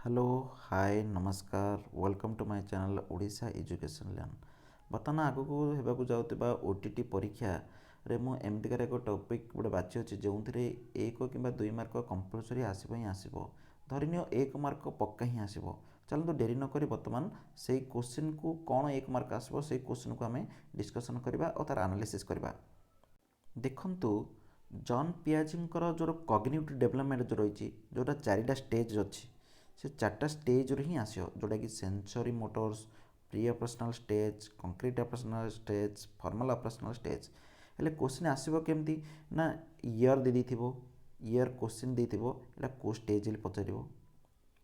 Hello, ହାଏ, ନମସ୍କାର। Welcome to my channel Odisha Education Learn. ବର୍ତ୍ତମାନ ଆଗକୁ ହେବାକୁ ଯାଉଥିବା ଓଟିଇଟି ପରୀକ୍ଷାରେ ମୁଁ ଏମିତିକାର ଏକ ଟପିକ୍ ଗୋଟେ ବାଛି ଅଛି, ଯେଉଁଥିରେ 1 କିମ୍ବା 2 ମାର୍କ କମ୍ପଲସରି ଆସିବ ହିଁ ଆସିବ। ଧରିନିଅ, 1 ମାର୍କ ପକ୍କା ହିଁ ଆସିବ। ଚାଲନ୍ତୁ, ଡେରି ନକରି ବର୍ତ୍ତମାନ ସେଇ କୋଶ୍ଚିନ୍କୁ, କ'ଣ 1 ମାର୍କ ଆସିବ, ସେଇ କୋଶ୍ଚିନ୍କୁ ଆମେ ଡିସ୍କସନ୍ କରିବା ଓ ତା'ର ଆନାଲିସିସ୍ କରିବା। ଦେଖନ୍ତୁ, ଜନ୍ ପିଆଜିଙ୍କର ଯେଉଁ କଗ୍ନିଟିଭ୍ ଡେଭଲପମେଣ୍ଟ ଯେଉଁ ରହିଛି, ଯେଉଁଟା ଚାରିଟା ଷ୍ଟେଜ୍ ଅଛି, ସେ ଚାରିଟା ଷ୍ଟେଜ୍ରୁ ହିଁ ଆସିବ, ଯେଉଁଟାକି sensory motors, pre operational stage, concrete operational stage, formal operational stage. ହେଲେ କୋଶ୍ଚିନ୍ ଆସିବ କେମିତି ନା ଇୟର୍ ଦେଇଦେଇଥିବ, ଇୟର୍ କୋଶ୍ଚିନ୍ ଦେଇଥିବ, ଏଇଟା କେଉଁ ଷ୍ଟେଜ୍ ବୋଲି ପଚାରିବ।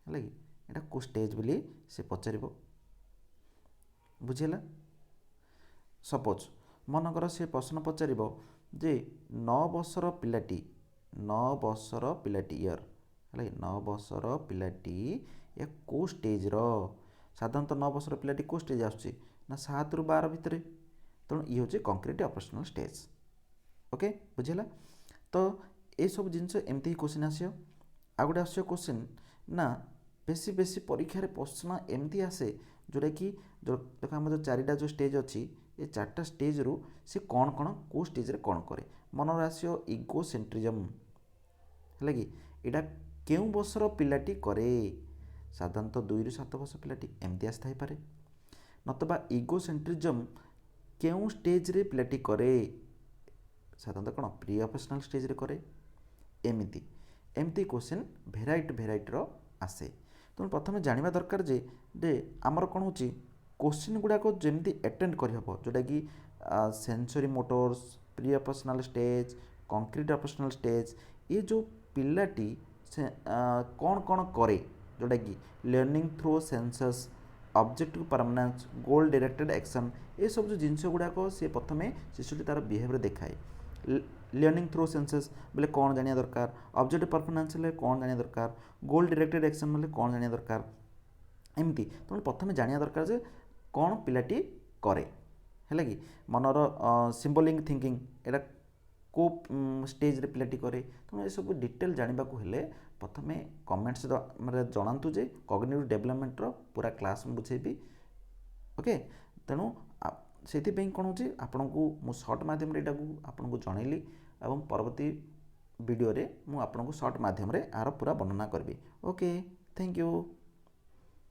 ହେଲା କି? ଏଇଟା କେଉଁ ଷ୍ଟେଜ୍ ବୋଲି ସେ ପଚାରିବ। ବୁଝିହେଲା? ସପୋଜ୍ ମନେକର ସେ ପ୍ରଶ୍ନ ପଚାରିବ ଯେ 9 ବର୍ଷର ପିଲାଟି, 9 ବର୍ଷର ପିଲାଟି ଇୟର୍ ହେଲା କି, 9 ବର୍ଷର ପିଲାଟି ଏ କେଉଁ ଷ୍ଟେଜ୍ର? ସାଧାରଣତଃ 9 ବର୍ଷର ପିଲାଟି କେଉଁ ଷ୍ଟେଜ୍ ଆସୁଛି ନା 7ରୁ 12 ଭିତରେ। ତେଣୁ ଇଏ ହେଉଛି କଂକ୍ରିଟ୍ ଅପରେସନାଲ୍ ଷ୍ଟେଜ୍। ଓକେ, ବୁଝିହେଲା? ତ ଏସବୁ ଜିନିଷ ଏମିତି ହିଁ କୋଶ୍ଚିନ୍ ଆସିବ। ଆଉ ଗୋଟେ ଆସିବ କୋଶ୍ଚିନ୍ ନା ବେଶୀ ବେଶୀ ପରୀକ୍ଷାରେ ପ୍ରଶ୍ନ ଏମିତି ଆସେ, ଯେଉଁଟାକି ଦେଖ, ଆମର ଯେଉଁ ଚାରିଟା ଯେଉଁ ଷ୍ଟେଜ୍ ଅଛି, ଏ ଚାରିଟା ଷ୍ଟେଜ୍ରୁ ସେ କ'ଣ କ'ଣ, କେଉଁ ଷ୍ଟେଜ୍ରେ କ'ଣ କରେ। ମନରେ ଆସିବ ଇଗୋ ସେଣ୍ଟ୍ରିଜମ୍, ହେଲା କି? ଏଇଟା କେଉଁ ବର୍ଷର ପିଲାଟି କରେ? ସାଧାରଣତଃ 2ରୁ 7 ବର୍ଷ ପିଲାଟି, ଏମିତି ଆସିଥାଇପାରେ। ନତବା ଇଗୋ ସେଣ୍ଟ୍ରିଜମ୍ କେଉଁ ଷ୍ଟେଜ୍ରେ ପିଲାଟି କରେ? ସାଧାରଣତଃ କ'ଣ ପ୍ରି ଅପରେସନାଲ୍ ଷ୍ଟେଜ୍ରେ କରେ। ଏମିତି ଏମିତି କୋଶ୍ଚିନ୍ ଭେରାଇଟି ଭେରାଇଟିର ଆସେ। ତେଣୁ ପ୍ରଥମେ ଜାଣିବା ଦରକାର ଯେ ଆମର କ'ଣ ହେଉଛି, କୋଶ୍ଚିନ୍ ଗୁଡ଼ାକ ଯେମିତି ଆଟେଣ୍ଡ କରିହେବ, ଯେଉଁଟାକି sensory motors, pre operational stage, concrete operational stage, ଏ ଯେଉଁ ପିଲାଟି ସେ କ'ଣ କ'ଣ କରେ, ଯେଉଁଟାକି learning through senses, objective permanence, goal directed action, ଏସବୁ ଯେଉଁ ଜିନିଷ ଗୁଡ଼ାକ ସେ ପ୍ରଥମେ ଶିଶୁଟି ତା'ର ବିହେଭିଅର ଦେଖାଏ। ଲର୍ଣ୍ଣିଂ ଥ୍ରୋ ସେନ୍ସେସ୍ ବୋଲେ କ'ଣ ଜାଣିବା ଦରକାର? ଅବଜେକ୍ଟିଭ୍ ପରଫର୍ମାନ୍ସ ହେଲେ କ'ଣ ଜାଣିବା ଦରକାର? ଗୋଲ୍ ଡିରେକ୍ଟେଡ୍ ଆକ୍ସନ୍ ହେଲେ କ'ଣ ଜାଣିବା ଦରକାର? ଏମିତି। ତେଣୁ ପ୍ରଥମେ ଜାଣିବା ଦରକାର ଯେ କ'ଣ ପିଲାଟି କରେ। ହେଲା କି? ମନର ସିମ୍ବଲିକ୍ ଥିଙ୍କିଂ, ଏଇଟା କେଉଁ ଷ୍ଟେଜ୍ରେ ପିଲାଟି କରେ? ତେଣୁ ଏସବୁ ଡିଟେଲ୍ ଜାଣିବାକୁ ହେଲେ ପ୍ରଥମେ କମେଣ୍ଟସ୍ ଜଣାନ୍ତୁ ଯେ କଗ୍ନିଟିଭ୍ ଡେଭଲପମେଣ୍ଟର ପୁରା କ୍ଲାସ୍ ମୁଁ ବୁଝେଇବି। ଓକେ, ତେଣୁ ସେଥିପାଇଁ କ'ଣ ହେଉଛି, ଆପଣଙ୍କୁ ମୁଁ ସର୍ଟ ମାଧ୍ୟମରେ ଏଇଟାକୁ ଆପଣଙ୍କୁ ଜଣେଇଲି ଏବଂ ପରବର୍ତ୍ତୀ ଭିଡ଼ିଓରେ ମୁଁ ଆପଣଙ୍କୁ ସର୍ଟ ମାଧ୍ୟମରେ ଏହାର ପୁରା ବର୍ଣ୍ଣନା କରିବି। Okay, thank you.